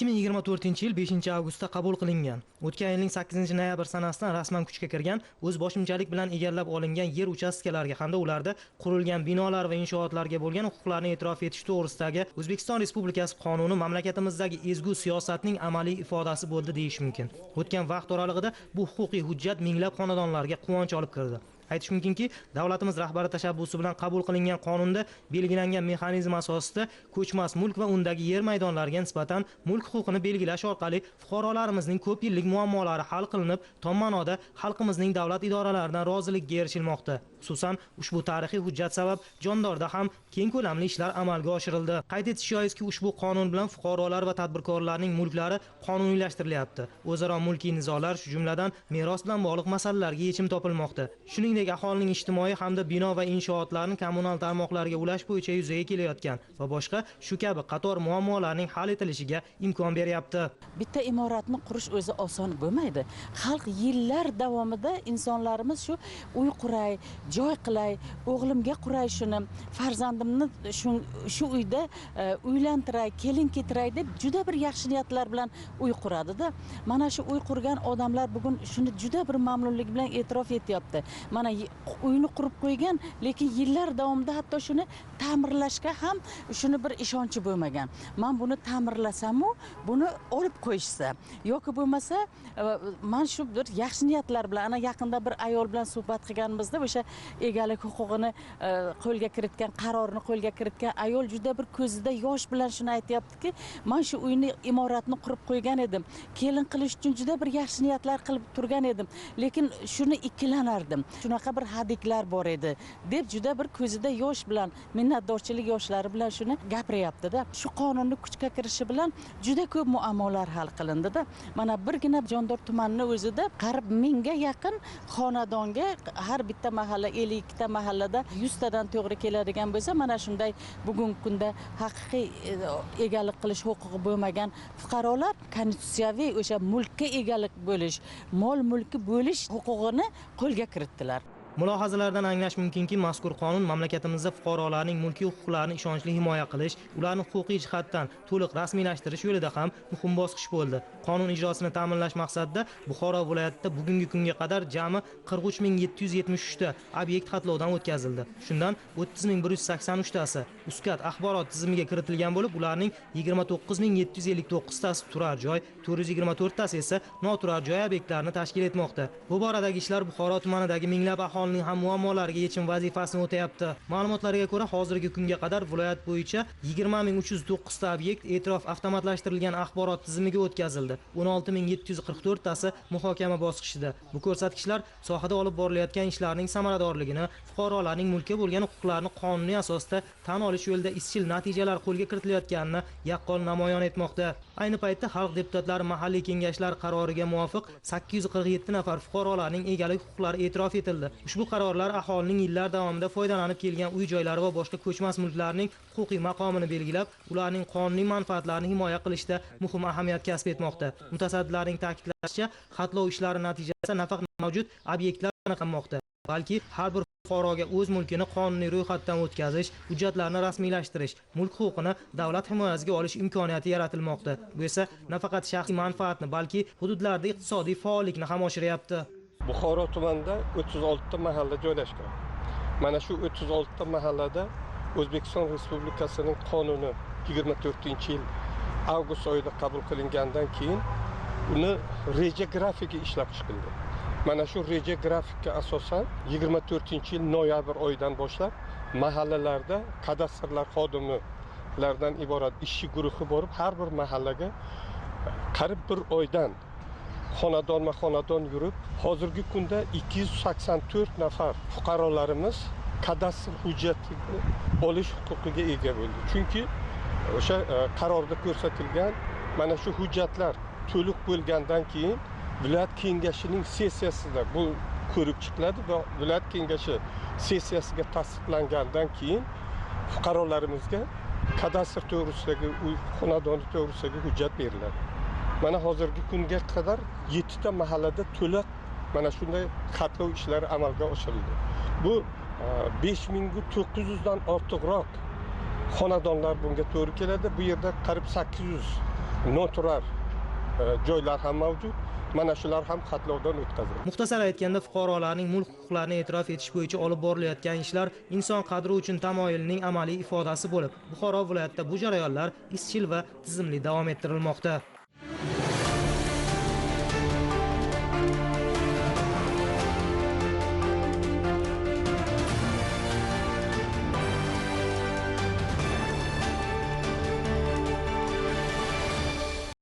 2024-yil 5-avgustda qabul qilingan. O'tgan yilning 8-noyabr sanasidan rasman kuchga kirgan, o'z boshimchalik bilan egallab olingan yer uchastkalariga hamda ularda qurilgan binolar va inshootlarga bo'lgan huquqlarni e'tirof etish to'g'risidagi O'zbekiston Respublikasi qonuni mamlakatimizdagi ezgu siyosatning amaliy ifodasi bo'ldi deyish mumkin. O'tgan vaqt oralig'ida bu huquqiy hujjat minglab xonadonlarga quvonch olib kirdi. Aytish mumkinki, davlatimiz rahbari tashabbusi bilan qabul qilingan qonunda belgilangan mexanizm asosida ko'chmas mulk va undagi yer maydonlariga nisbatan mulk huquqini belgilash orqali fuqarolarimizning ko'p yillik muammolari hal qilinib, tom ma'noda xalqimizning davlat idoralaridan roziligiga erishilmoqda. Xususan, ushbu tarixiy hujjat sabab Jondorda ham keng ko'lamli ishlar amalga oshirildi. Qayd etish joizki, ushbu qonun bilan fuqarolar va tadbirkorlarning mulklari qonuniylashtirilyapti. O'zaro mulkiy nizolar, shu jumladan meros bilan bog'liq masalalarga yechim topilmoqda. Shuningdek, aholining ijtimoiy hamda bino va inshootlarni kommunal tarmoqlarga ulash bo'yicha yuzaga kelayotgan va boshqa shu kabi qator muammolarning hal etilishiga imkon beryapti. Bitta imoratni qurish o'zi oson bo'lmaydi. Xalq yillar davomida insonlarimiz shu uy quray, joy qilay, o'g'limga quray shuni, farzandimni shu uyda uylantiray, kelin ketiray deb juda bir yaxshi niyatlar bilan uy quradida. Mana shu uy qurgan odamlar bugun shuni juda bir mamnunlik bilan e'tirof etyapti. Mana uyni qurib qo'ygan, lekin yillar davomida hatto shuni ta'mirlashga ham shuni bir ishonchi bo'lmagan. Men buni ta'mirlasam-u, buni olib qo'yishsa yoki bo'lmasa men shu bir yaxshi niyatlar bilan, ana yaqinda bir ayol bilan suhbat qilganimizda o'sha egalik huquqini qo'lga kiritgan, qarorni qo'lga kiritgan ayol juda bir ko'zida yosh bilan shuni aytayaptiki, men shu uyni, imoratni qurib qo'ygan edim. Kelin qilish uchun juda bir yaxshi niyatlar qilib turgan edim, lekin shuni ikkilanardim. Shunaqa bir hadiklar bor edi deb juda bir ko'zida yosh bilan, minnatdorchilik yoshlari bilan shuni gapiryapti-da. Shu qonunni kuchga kirishi bilan juda ko'p muammolar hal qilindi-da. Mana birgina Jondor tumanining o'zida qarib 1000ga yaqin xonadonga har bitta mahalla, 52 ta mahallada 100 tadan to'g'ri keladigan bo'lsa, mana shunday bugungi kunda haqiqiy egalik qilish huquqi bo'lmagan fuqarolar konstitutsiyaviy o'sha mulkka egalik bo'lish, mol mulki bo'lish huquqini qo'lga kiritdilar. Mulohazalardan anglash mumkinki, mazkur qonun mamlakatimizda fuqarolarning mulkiy huquqlarini ishonchli himoya qilish, ularni huquqiy jihatdan to'liq rasmiylashtirish yo'lida ham muhim bosqich bo'ldi. Qonun ijrosini ta'minlash maqsadida Buxoro viloyatida bugungi kunga qadar jami 43773 ta obyekt xatlovdan o'tkazildi. Shundan 30183 tasi USKAT axborot tizimiga kiritilgan bo'lib, ularning 29759 tasi turar joy, 424 tasi esa noturar joy obyektlarini tashkil etmoqda. Bu boradagi ishlar Buxoro tumanidagi minglab aholi ham muammolariga yechim vazifasini o'tayapti. Ma'lumotlarga ko'ra, hozirgi kunga qadar viloyat bo'yicha 20309 ta obyekt e'tirof avtomatlashtirilgan axborot tizimiga o'tkazildi. 16744 tasi muhokama bosqichida. Bu ko'rsatkichlar sohada olib borilayotgan ishlarning samaradorligini, fuqarolarning mulkka bo'lgan huquqlarini qonuniy asosda tan olish yo'lida izchil natijalar qo'lga kiritilayotganini yaqqol namoyon etmoqda. Ayni paytda xalq deputatlari mahalliy kengashlar qaroriga muvofiq 847 nafar fuqarolarning egalik huquqlari e'tirof etildi. Ushbu qarorlar aholining yillar davomida foydalanib kelgan uy-joylari va boshqa ko'chmas mulklarning huquqiy maqomini belgilab, ularning qonuniy manfaatlarini himoya qilishda muhim ahamiyat kasb etmoqda. Mutasaddilarning ta'kidlashicha, xatlov ishlari natijasida nafaqat mavjud obyektlar aniqlanmoqda, balki har bir fuqaroga o'z mulkini qonuniy ro'yxatdan o'tkazish, hujjatlarni rasmiylashtirish, mulk huquqini davlat himoyasiga olish imkoniyati yaratilmoqda. Bu esa nafaqat shaxsiy manfaatni, balki hududlarda iqtisodiy faollikni ham oshiryapti. Buxoro tumanida 36 ta mahalla joylashgan. Mana shu 36 ta mahallada O'zbekiston Respublikasining qonuni 24-yil avgust oyida qabul qilingandan keyin uni reja grafiki ishlab chiqildi. Mana shu reja grafikka asosan 24-yil noyabr oyidan boshlab mahallalarda kadastrlar xodimlaridan iborat ishchi guruhi borib, har bir mahallaga qarib bir oydan xonadonma-xonadon yurib, hozirgi kunda 284 nafar fuqarolarimiz kadastr hujjatini olish huquqiga ega bo'ldi. Chunki o'sha qarorda ko'rsatilgan mana shu hujjatlar to'liq bo'lgandan keyin viloyat kengashining sessiyasida bu ko'rib chiqiladi va viloyat kengashi sessiyasiga tasdiqlangandan keyin fuqarolarimizga kadastr to'g'risidagi uy xonadoni to'g'risidagi hujjat beriladi. Mana hozirgi kunga qadar 7 ta mahallada to'liq mana shunday xatlov ishlari amalga oshirildi. Bu 5900 dan ortiqroq xonadonlar bunga to'g'ri keladi. Bu yerda qariyb 800 Noturar joylar ham mavjud. Mana shular ham xatlovdan o'tkaziladi. Muxtasar aytganda, fuqarolarning mulk huquqlarini e'tirof etish bo'yicha olib borilayotgan ishlar inson qadri uchun tamoyilning amaliy ifodasi bo'lib, Buxoro viloyatida bu jarayonlar izchil va tizimli davom ettirilmoqda.